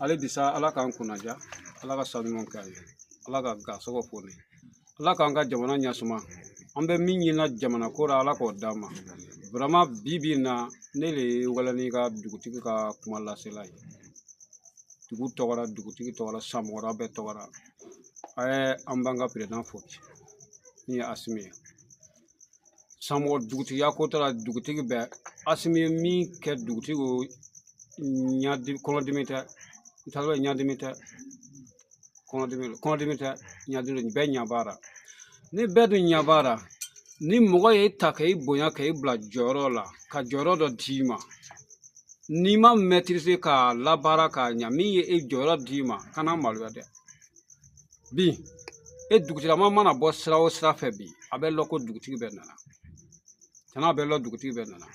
Ale bisa Ala k'an kunnaja, Ala ka sanuman kɛ an ye, Ala ka garisɛgɛ foni, Ala k'an ka jamana ɲɛsuma. An bɛ min ɲini jamana ko la, Ala k'o d'an ma. Vraiment bi bi in na, ne de ye Walani ka dugutigi ka kuma lasela ye. Dugu tɔgɔra, dugutigi tɔgɔra, Samɔgɔra bɛɛ tɔgɔra. A ye an b'an ka président fo bi, min ye Asimi ye. Samɔgɔ dugutigiya ko ta la, dugutigi bɛɛ Asimi ye min kɛ dugutigi ɲadi kɔnɔdimi tɛ, n t'a dɔn ɲadimi tɛ, kɔnɔdimi kɔnɔdimi tɛ, ɲadimi bɛɛ ɲɛ b'a la. Ni bɛɛ dun ɲɛ b'a la, ni mɔgɔ y'e ta k'e bonya k'e bila jɔyɔrɔ la, ka jɔyɔrɔ dɔ d'i ma, n'i ma maîtriser k'a labaara k'a ɲa, min ye e jɔyɔrɔ d'i ma, kana maloya dɛ. Bi e dugutigilama mana bɔ sira o sira fɛ bi, a bɛ lɔn ko dugutigi bɛɛ nana. Tana bɛ lɔn dugutigi bɛɛ nana.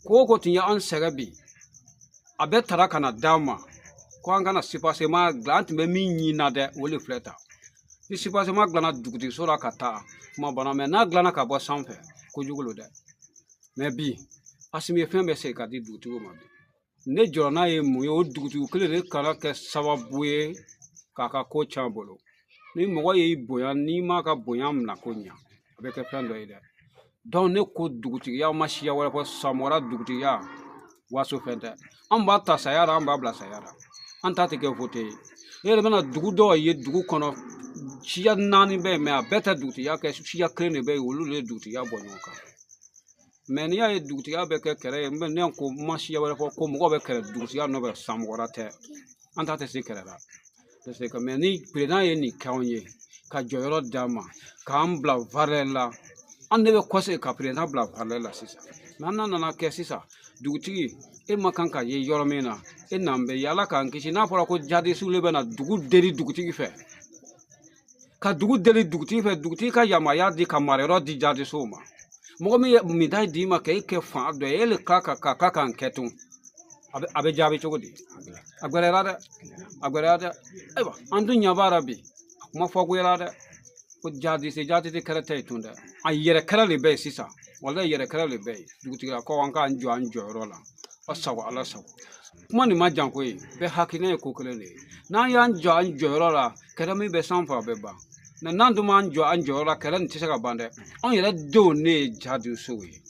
Ko o ko tun ye an sɛgɛn bi, a bɛɛ tara ka na d'an ma ko an kana soubassement dilan. An tun bɛ min ɲini dɛ, o de filɛ tan. Ni soubassement dilanna dugutigiso la ka taa, kuma banna. Mɛ n'a dilanna ka bɔ sanfɛ, kojugu lo dɛ. Mɛ bi Asimi ye fɛn bɛɛ segin ka di dugutigiw ma bi. Ne jɔrɔ n'a ye mun ye? O dugutigi kelen de kana kɛ sababu ye k'a ka ko tiɲɛ a bolo. Ni mɔgɔ y'i bonya, n'i m'a ka bonya minɛ ko ɲa, a bɛ kɛ fɛn dɔ ye dɛ. Donc ne ko dugutigiya ma siya wɛrɛ fɔ, Samɔgɔra dugutigiya waso fɛn tɛ. An b'a ta saya la, an b'a bila saya la, an ta tɛ kɛ vote ye. E yɛrɛ bɛna dugu dɔw ye dugu kɔnɔ, siya 4 bɛ yen, mɛ a bɛɛ tɛ dugutigiya kɛ, siya kelen de bɛ yen, olu de ye dugutigiya bɔ ɲɔgɔn kan. Mɛ n'i y'a ye dugutigiya bɛ kɛ kɛlɛ ye, ne ko n ma siya wɛrɛ fɔ ko mɔgɔw bɛ kɛlɛ dugutigiya nɔfɛ, Samɔgɔra tɛ, an ta tɛ se kɛlɛ la. Mɛ ni président ye nin kɛ anw ye ka jɔyɔrɔ d'an ma k'an bila valeur la, an de bɛ kɔsegin ka président bila valeur la sisan. Mɛ an nana kɛ sisan dugutigi e ma kan ka ye yɔrɔ min na, e n'an bɛ yala k'an kisi. N'a fɔra ko jadisiw bɛ na dugu deli dugutigi fɛ, ka dugu deli dugutigi fɛ, dugutigi ka yamaruya di ka marayɔrɔ di jadisiw ma, mɔgɔ min ye minta d'i ma k'e kɛ fan dɔ ye, e le ka k'an kɛ tun, a bɛ jaabi cogo di? A gɛlɛyara dɛ, a gɛlɛyara dɛ. Ayiwa, an dun ɲɛ b'a la bi, a kuma fɔgoyara dɛ, ko jadisi jadisi kɛlɛ tɛ yen tun dɛ, a yɛrɛ kɛlɛ de bɛ yen sisan. Walayi, yɛrɛ kɛlɛ de bɛ yen. Dugutigilakaw, an k'an jɔ an jɔyɔrɔ la. A sago, Ala sago. Kuma nin ma jan koyi, bɛɛ hakilina ye ko kelen de ye. N'an y'an jɔ an jɔyɔrɔ la, kɛlɛ min bɛ sanfɛ, a bɛ ban. Mɛ n'an dun m'an jɔ an jɔyɔrɔ la, kɛlɛ nin tɛ se ka ban dɛ. Anw yɛrɛ denw ne ye jadisiw ye,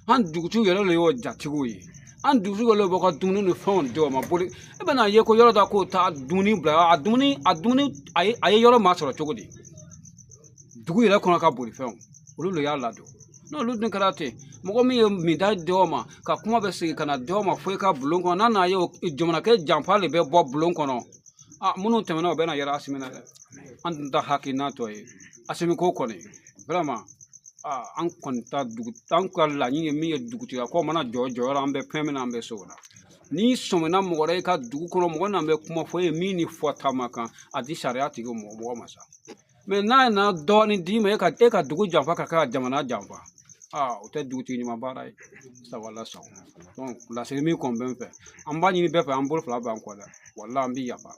an dugutigiw yɛrɛ de y'o jatigiw ye. An dugutigiw yɛrɛ b'u ka dumuni ni fɛnw di o ma boli. E bɛna ye ko yɔrɔ dɔ k'o taa dumuni bila, a dumuni a dumuni a ye yɔrɔ maa sɔrɔ cogo di? Dugu yɛrɛ kɔnɔ ka bolifɛnw, olu de y'a ladon. N'olu dun kɛra ten, mɔgɔ min ye minta di o ma, ka kuma bɛ segin ka na di o ma fo i ka bulon kɔnɔ, n'a nana ye jamanakɛ janfa de bɛ bɔ bulon kɔnɔ. A minnu tɛmɛna, o bɛ na yɛrɛ Asimi na dɛ. An dun ta hakilina tɔ ye Asimi ko kɔni, vraiment an kɔni ta dugu, an ka laɲini ye min ye, dugutigiya ko mana jɔ jɔyɔrɔ, an bɛ fɛn min na, an bɛ se o la. N'i sɔmina mɔgɔ la i ka dugu kɔnɔ, mɔgɔ n'an bɛ kuma fɔ e ye min ni fɔta ma kan, a di sariya tigi mɔgɔ ma sa. Mɛ n'a nana dɔɔnin d'i ma, e ka dugu janfa ka kɛ ka jamana janfa, o tɛ dugutigi ɲuman baara ye. Sabu Ala sago. Donc laseli min kɔni bɛ n fɛ, an b'a ɲini bɛɛ fɛ, an bolo fila b'an kɔ dɛ. Walahi, an bɛ yafa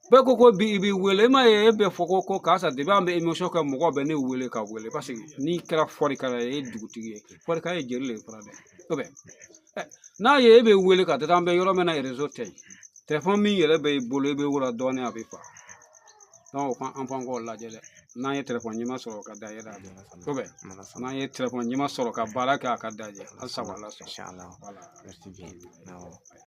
bɛɛ ko bi i b'i wele, e m'a ye e bɛ fɔ ko karisa depi an bɛ émission kɛ, mɔgɔw bɛ ne wele ka wele, parce que n'i kɛra fɔlikɛla ye, e ye dugutigi ye, fɔlikɛla ye jeli de ye fana dɛ. O bɛ n'a ye e bɛ wele ka taa, an bɛ yɔrɔ min na, réseau tɛ yen, téléphone min yɛrɛ bɛ i bolo, i bɛ wele dɔɔnin, a bɛ fa. Donc an fana k'o lajɛ dɛ. N'an ye téléphone ɲuman sɔrɔ ka da yɛlɛ, o bɛ n'an ye téléphone ɲuman sɔrɔ ka baara kɛ, a ka da yɛ. An sago, Ala sɔn. Inchallah. Voilà. Merci bien. Awɔ.